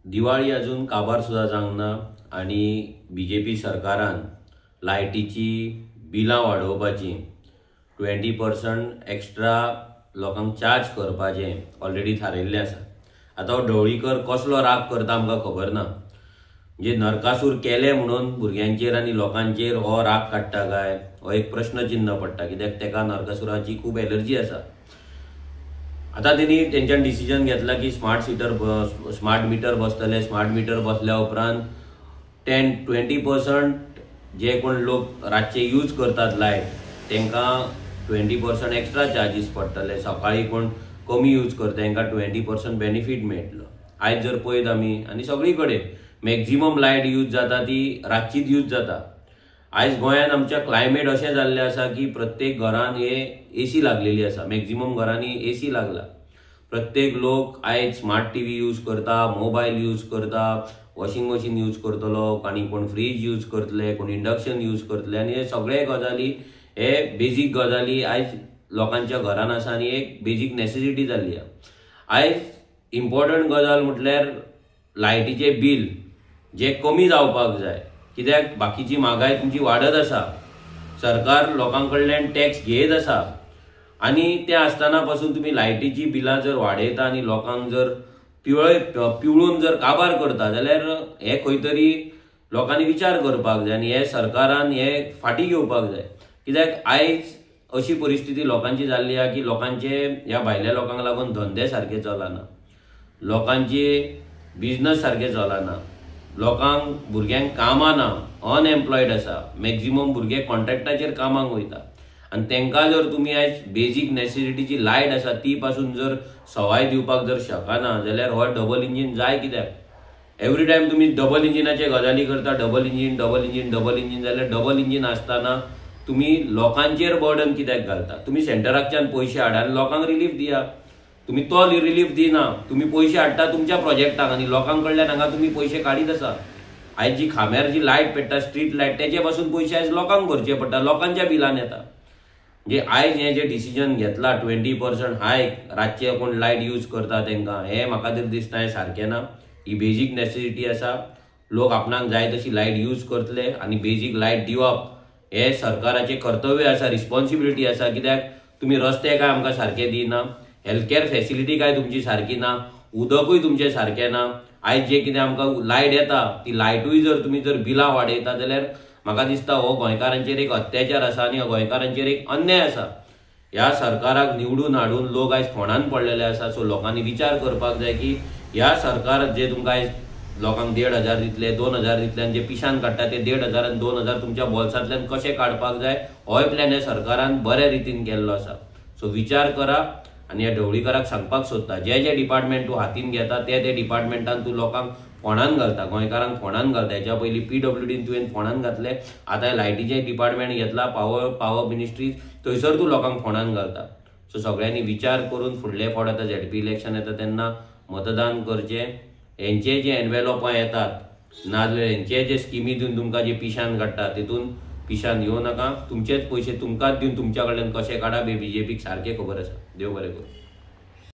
दिवाळी अजून काबार सुद्दां जावंक ना आनी बीजेपी सरकारान लायटीची बिलां वाडोवपाची 20% एक्स्ट्रा लोकांक चार्ज करपाचें ऑलरेडी थारायिल्लें आसा. आतां हो ढवळीकर कसलो राग करता आमकां खबर ना. म्हणजे नरकासूर केले म्हणून भुरग्यांचेर आनी लोकांचेर हो राग काडटा काय हो एक प्रश्नचिन्ह पडटा, कित्याक ताका नरकासुराची खूब एलर्जी आसा. आतां तेणी तेंच्यान डिसिजन घेतला की स्मार्ट मिटर बसतले. स्मार्ट मिटर बसल्या उपरांत 10-20% जे कोण लोक रातचे यूज करतात लायट तांकां 20% एक्स्ट्रा चार्जीस पडटले. सकाळी कोण कमी यूज करता तांकां 20% बेनिफीट मेळटलो. आयज जर पळयत आमी आनी सगळी कडेन मॅक्झिमम लायट यूज जाता ती रातचीच यूज जाता. आयज गोंयांत आमच्या क्लायमेट अशें जाल्लें आसा की प्रत्येक घरान हे एसी लागलेली आसा, मॅक्झिमम घरांनी एसी लागला. प्रत्येक लोक आयज स्मार्ट टीव्ही यूज करता, मोबायल यूज करता, वॉशिंग मशीन यूज करतलो, आनी कोण फ्रीज यूज करतले, कोण इंडक्शन यूज करतले. आनी हे सगळे गजाली हे बेजीक गजाली आयज लोकांच्या घरान आसा आनी एक बेजीक नेसेसिटी जाल्ली आसा. आयज इम्पॉर्टंट गजाल म्हटल्यार लायटीचें बील जे कमी जावपाक जाय, कित्याक बाकीची म्हागाय तुमची वाडत आसा, सरकार लोकां कडल्यान टॅक्स घेत आसा आनी ते आसतना पासून तुमी लायटीची बिलां जर वाडयता आनी लोकांक जर पिवळून जर काबार करता जाल्यार हे खंय तरी लोकांनी विचार करपाक जाय आनी हे सरकारान हे फाटीं घेवपाक जाय. कित्याक आयज अशी परिस्थिती लोकांची जाल्ली आसा की लोकांचे ह्या भायल्या लोकांक लागून धंदे सारके चलना, लोकांचे बिजनस सारके चलना, लोकांक भुरग्यांक कामां ना, अनएम्प्लॉयड आसा, मॅक्झिमम भुरगे कॉन्ट्रॅक्टाचेर कामाक वयता आनी तांकां जर तुमी आयज बेजीक नेसेसिटीची लायट आसा ती पासून जर सवाय दिवपाक जर शकना जाल्यार हो डबल इंजीन जाय कित्याक? एवरी टायम तुमी डबल इंजिनाचे गजाली करता, double engine double engine double engine, जाल्यार डबल इंजीन आसतना तुमी लोकांचेर बर्डन कित्याक घालता? तुमी सेंटराकच्यान पयशे हाडा आनी लोकांक रिलीफ दिया. तुमी तो रिलीफ दिना, तुमी पयशे हाडटा तुमच्या प्रोजेक्टाक आनी लोकां कडल्यान हांगा तुमी पयशे काडीत आसा. आयज जी खांब्यार जी लायट पेट्टा स्ट्रीट लायट तेचे पासून पयशे आयज लोकांक भरचे पडटा, लोकांच्या बिलान येता. म्हणजे आयज हें जें डिसिजन घेतला 20% हायक रातचे कोण लायट यूज करता तांकां, हें म्हाका तरी दिसता हें सारकें ना. ही बेजीक नेसेसिटी आसा, लोक आपणाक जाय तशी लायट यूज करतले आनी बेजीक लायट दिवप हें सरकाराचें कर्तव्य आसा, रिस्पॉन्सिबिलिटी आसा. कित्याक तुमी रस्ते काय आमकां सारके दिना, हेल्थकॅर फॅसिलिटी काय तुमची सारकी ना, उदकूय तुमचें सारकें ना. आयज जे कितें आमकां लायट येता ती लायटूय जर तुमी जर बिलां वाडयता जाल्यार म्हाका दिसता हो गोंयकारांचेर एक अत्याचार आसा आनी गोंयकारांचेर एक अन्याय आसा. ह्या सरकाराक निवडून हाडून लोक आयज फोंडान पडलेले आसा. सो लोकांनी विचार करपाक जाय की ह्या सरकार जे तुमकां आयज लोकांक 1500 दितले, 2000 दितले आनी जे पिशान काडटा ते 1500 आनी 2000 तुमच्या बोल्सांतल्यान कशें काडपाक जाय होय प्लॅन ह्या सरकारान बऱ्या रितीन केल्लो आसा. सो विचार करा आनी ह्या ढवळीकराक सांगपाक सोदता, जे जे डिपार्टमेंट तूं हातीन घेता ते ते डिपार्टमेंटान तूं लोकांक फोंडान घालता, गोंयकारांक फोंडान घालता. हेच्या पयलीं पीडब्ल्यूडीन तुवें फोंडान घातले, आतां लायटीचें डिपार्टमेंट घेतला पावर मिनिस्ट्री, थंयसर तूं लोकांक फोंडान घालता. सो सगळ्यांनी विचार करून फुडले फावट आतां झेडपी इलेक्शन येता तेन्ना मतदान करचें. हेंचे जे एनवेलोपां येतात नाजाल्यार हेंचे जे स्किमी दिवन तुमकां जे पिशान काडटा तितून पिशान येवं नाका. तुमचेच पयशे तुमकांच दिवन तुमच्या कडल्यान कशें काडप हे बीजेपीक सारकें खबर आसा. देव बरें करूं.